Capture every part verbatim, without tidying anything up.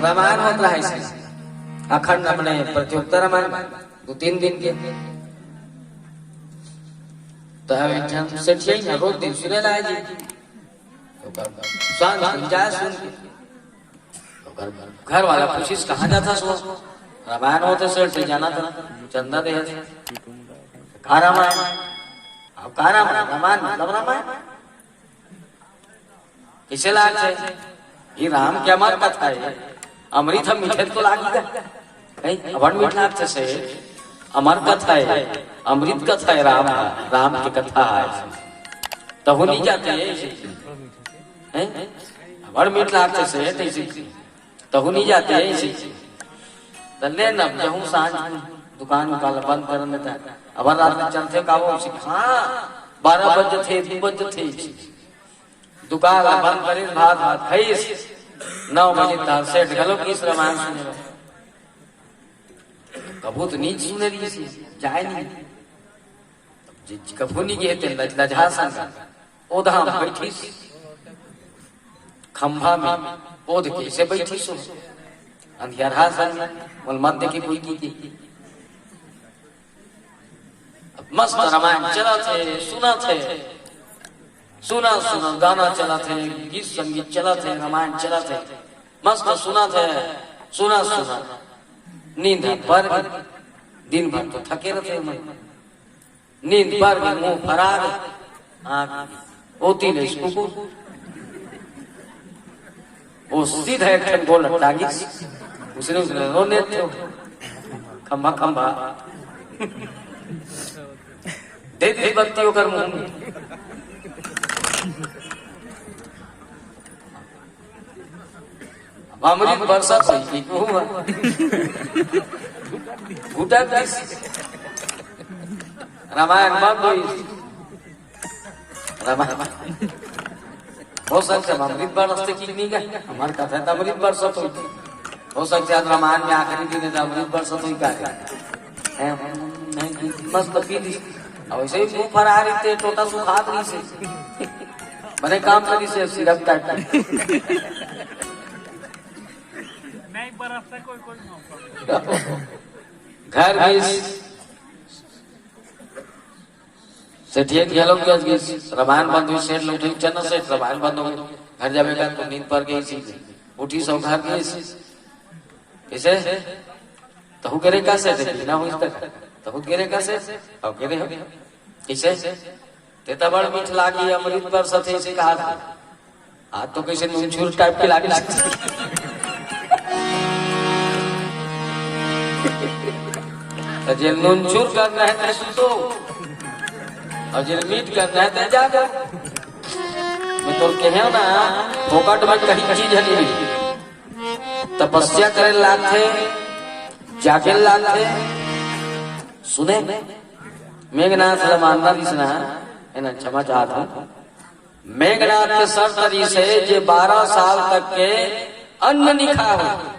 रामायण होत रहिस हे, अखंड अपने प्रतियोगिता रामायण, दू तीन दिन के। त एक झन सेठ हे ना, रोज दिन सुने ला आए जी। ओकर सांझ सुन जाए, सुन के ओकर घर वाला पूछिस, "कहाँ जाथस वो?" "रामायण होत हे सेठ जी, जाना था, चंदा दे।" "का रामायण?" "अब का रामायण? रामायण मतलब रामायण।" "कइसे लागथे?" "ये राम के अमर कथा हे, अमृत ह मीठे तो लागही गा।" "नहीं, अबड़ मीठ लागथे सेठ, अमर कथा हे, अमृत कथा हे राम, राम के कथा हे।" "तहू नहीं जाते हैं?" "अबड़ मीठ लागथे सेठ, तहू नहीं जाते हैं?" "त ले न, अब जहूँ सांझ दुकान उकान ला बंद करन देता, अब रात में चलथे का वो?" "हाँ, बारह बजथे, दू बजथे।" दुकान ला बंद करिस, भात भात खाइस, नौ बजे तक सेठ घलो गिस रामायण सुने बर। कभू तो नी सुने रहिस, जाए नी। जे कभू नी गे ते लज-, लजहा संग ओदहा म बइठिस, खंभा में ओद के से बइठिस हो, अंधियारहा संग, मोला मत देखे कोई की, की। अब मस्त रामायण चलत हे, सुनत हे, सुनत सुनत गाना चलत हे, गीत संगीत चलत हे, रामायण चलत हे, मस्त सुनत हे, सुनत सुनत नींद ह पर गे। दिन भर तो थके रथे मन, नींद पर गे, मुंह फरार, आंख ओती ले कुकुर। वो सीधा एक ठन गोल टांगिस, उसने, उसने रोने तो खंभा, खंभा। दे दी बत्ती ओकर मुंह में। अब अमृत बरसत होही कि कहूँ घुटक दिस। रामायण बंद होइस। रामायण हो सकथे अमृत बरसथे कि नहीं गा? हमर कथा त अमृत बरसत होही। हो सकथे आज रामायण में आखिरी दिन हे त अमृत बरसत होही का? हैं? नहीं, मस्त पी दिस। अउ वइसे भी मुंह फरारी ते टोटा सुखात रहिस हे। बने काम करिस हे, सिरप टाइप के। घर गिस, सेठियन घलो कस गिस, रामायण बंद होइस, सेठ ल उठे, "चल ना सेठ, रामायण बंद हो गे, घर जाबे का, तो नींद पर गे हे।" उठिस अउ घर गिस। कइसे? "तहू गे रहे का सेठ, बिना होइस तक? तहू गे रहे का सेठ?" "अउ गे रहे हो।" "कइसे?" "ते त बड़ मीठ लागी, अमृत बरसत हे, अइसे कहा था।" आज तो कइसे नुनछुर टाइप के लागे। त जे नुनछुर करना हे ते सुतो, अउ जे मीठ करना हे ते जागो। मैं तोर कहेंव ना, फोकट में कहीं चीज हे नहीं। तपस्या करे लागथे, जागे लागथे। सुने, मेघनाथ ल मानना रिहिस ना, एना क्षमा चाहत हूँ। मेघनाथ के शर्त रिहिस हे, जे बारह साल तक के अन्न नी खाए हो,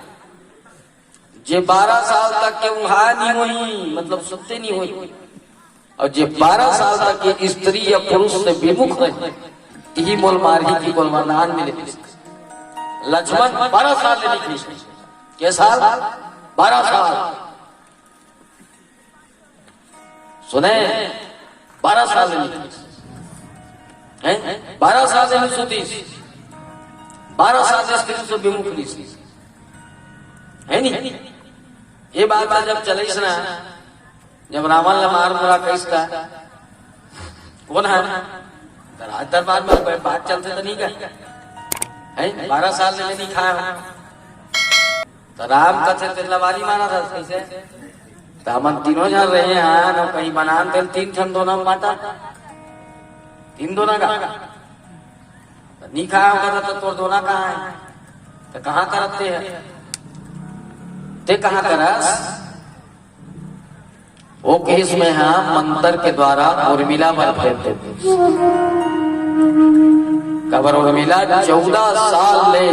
जे बारह साल तक के उंघाय नी होही, मतलब सुत्ते नी होही, अउ जे बारह साल तक के स्त्री या पुरुष से विमुख रहे, इही मोला मारही कि मोला वरदान मिले। लक्ष्मण बारह साल ले नी खाइस। के साल? बारह साल। सुने, बारह साल ले नी खाइस। हैं? बारह साल ले नी सुतिस। बारह साल ले स्त्री से विमुख रिहिस। हे नी? ये बात, बात जब चलिस ना, जब रावण ल मार मुरा कहिस त, कोन हे? त राज दरबार में कोई बात चलथे त नहीं का? हैं? बारह साल ले नी खाए हो। त राम कथे, "तेला मारी मारा था, कइसे?" "त हमन तीनों झन रहे हन, अउ कहीं बनान तेल तीन ठन दोना बांटा, तीन दोना का। त नी खाए हो कथा, त तोर दोना कहाँ हे? त कहाँ करत ते हे? ते कहाँ करस?" वो केस में हा मंत्र के द्वारा उर्मिला बर भेज देते। काबर उर्मिला चौदह साल ले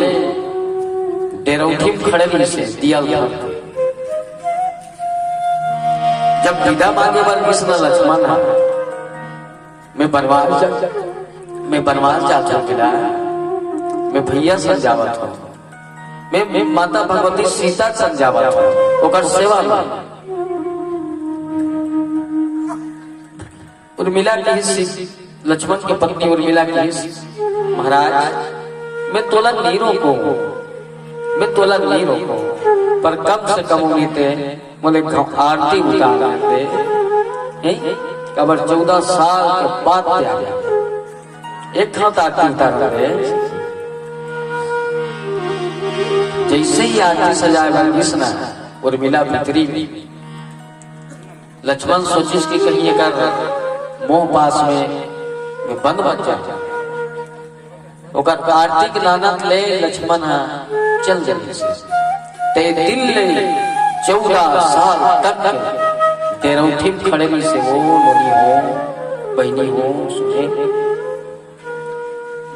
डेरौठी में खड़े रहिस हे, दिया उठा। जब विदा मांगे बर गिस न लक्ष्मण हा, "मैं बनवास जा, मैं बनवास जात हूँ बेटा, मैं भैया संग जावत हूँ।" मैं, मैं माता भगवती सीता संग जावत हूँ, ओकर सेवा में। उर्मिला कहिस, लक्ष्मण के पत्नी उर्मिला कहिस, "महाराज, मैं तोला नहीं रोको, मैं तोला नहीं रोको, पर कम से कम उम्मीद है, मोले घ-, आरती उतार दे।" हैं? काबर चौदह साल के बाद त्याग, एक हाथ आरती उतार दे। जैसे ही आरती सजाए बर गिस ना, उर्मिला भीतरी लक्ष्मण सोचिस कि कहीं एकर मोह पास में, में बंद मत जा। ओकर आरती के लानत ले लक्ष्मण ह चल देस। ते दिन ले चौदह साल तक के तेरौठी में खड़े रहिस हे, वो नोनी हो, बहिनी हो, सुने।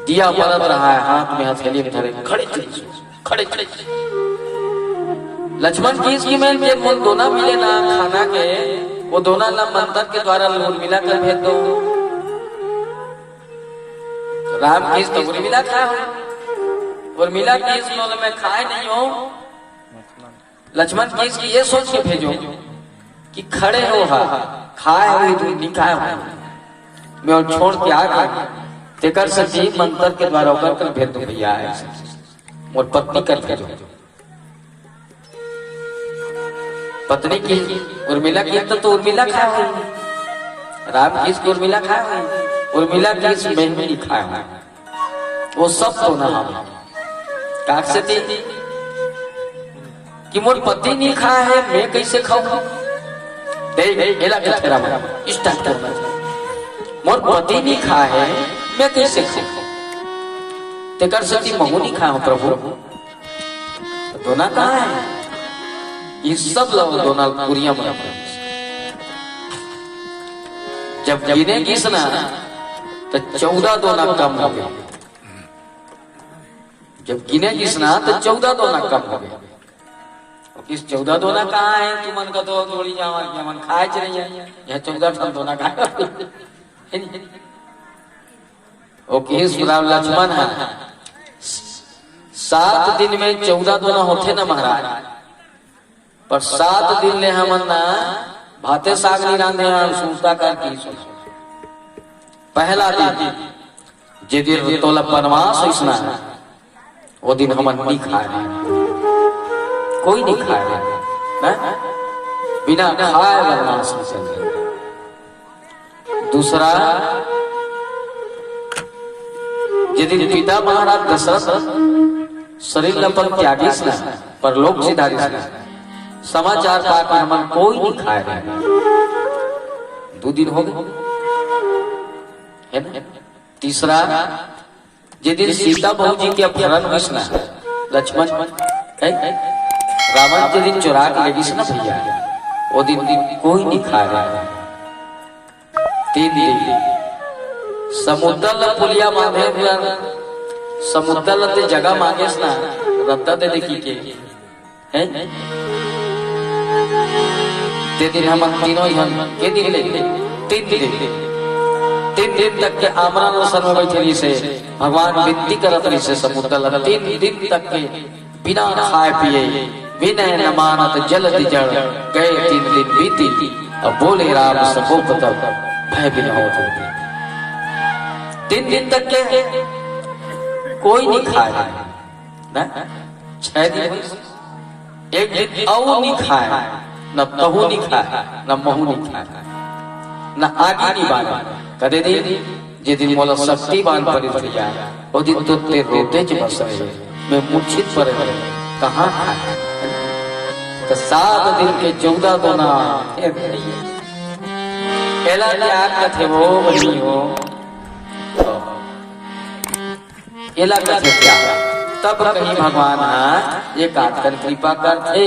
दिया बरत रहा है, हाथ में हथेली में धरे, खड़े रहिस हे, खड़े रहिस हे। लक्ष्मण कहिस कि मैं जे मोला दोना मिले ना खाना के, वो दोना ला मंत्र के द्वारा उर्मिला कर भेज दो। राम कहिस तो उर्मिला खाए हो, उर्मिला कहिस मोला मैं खाए नहीं हो। लक्ष्मण कहिस कि ये सोच के भेजो कि खड़े हो हा, खाए हो, तू नहीं खाए हो, मैं वो छोड़ के आ गया, तेकर से भी मंत्र के द्वारा ओकर कर भेज दो भैया, मोर पत्नी कर भेजो। पत्नी कहिस उर्मिला कहिस तो, तो उर्मिला खाए हो, राम कहिस कि उर्मिला खाए हो, उर्मिला कहिस मैं नहीं खाए हो। वो सब तो ना हम। काक से थी कि मोर पति नहीं खाए है, मैं कैसे खाऊं? देख, एला के फेरा में start कर। मोर पति नहीं खाए है, मैं कैसे खाऊं? तेकर से थी महू नहीं खाए हो प्रभु। तो दोना कहाँ है? ये सब लोग दोना कुरिया में रखे। जब गिने गिस ना, तो चौदह दोना कम हो गए। जब गिने गिस ना, तो चौदह दोना कम हो गए। वो कहिस चौदह दोना कहाँ है? तुमन का तो जोड़ी जावा, हमन खाए च नहीं है। यहाँ चौदह ठन दोना कहाँ है? वो कहिस राम लक्ष्मण है, सात दिन में चौदह दोना होथे ना महाराज, पर सात दिन ले हमन ना भाते साग नहीं रांधे हन, सूता कर की सो। पहला दिन, जे दिन तोला बनवास होइस ना, वो दिन हमन नहीं खाए, कोई नहीं खाए, हैं? बिना खाए बनवास में चल गए। दूसरा, जे दिन पिता महाराज दशरथ शरीर ल अपन त्यागिस ना, परलोक सिधारिस ना, समाचार पाके हमन कोई नहीं खाए रहे। दू दिन हो गए, है ना? तीसरा, जे दिन सीता बहू जी के अपहरण होइस ना, लक्ष्मण, है? रावण जे दिन चोरा के ले गिस ना भैया, वो दिन, दिन कोई नहीं खाए रहे। तीन दिन समुद्र ल पुलिया बांधे बर, समुद्र ल ते जगह मांगेस ना, रद्दा दे दे की के, हैं? ते दिन हमन तीनों झन के दिन ले, तीन दिन, तीन दिन तक के आमरण अनशन में बैठे रहिस हे, भगवान विनती करत रहिस हे समुद्र ल, तीन दिन तक के बिना खाए पिए, विनय न मानत जल दिजड़, गए तीन दिन बीती, अब बोले राम सकोप तब, भय बिन हो दूर। तीन दिन तक के कोई नहीं खाए ना, छह दिन, एक दिन अऊ नहीं खाए, न तहू नहीं खाए, न महू नहीं खाए, न आगी नहीं बारे। कदे दिन जे दिन मोला शक्ति बान परी भैया, ओ दिन तो ते रोते च बस रहे, मैं मूर्छित परे रहे, कहाँ खाए? तो सात दिन के चौदह दोना, ए भैया, एला त्याग कथे वो बनी हो, एला कथे त्याग। तब कहीं भगवान हा एक आध कन कृपा करथे।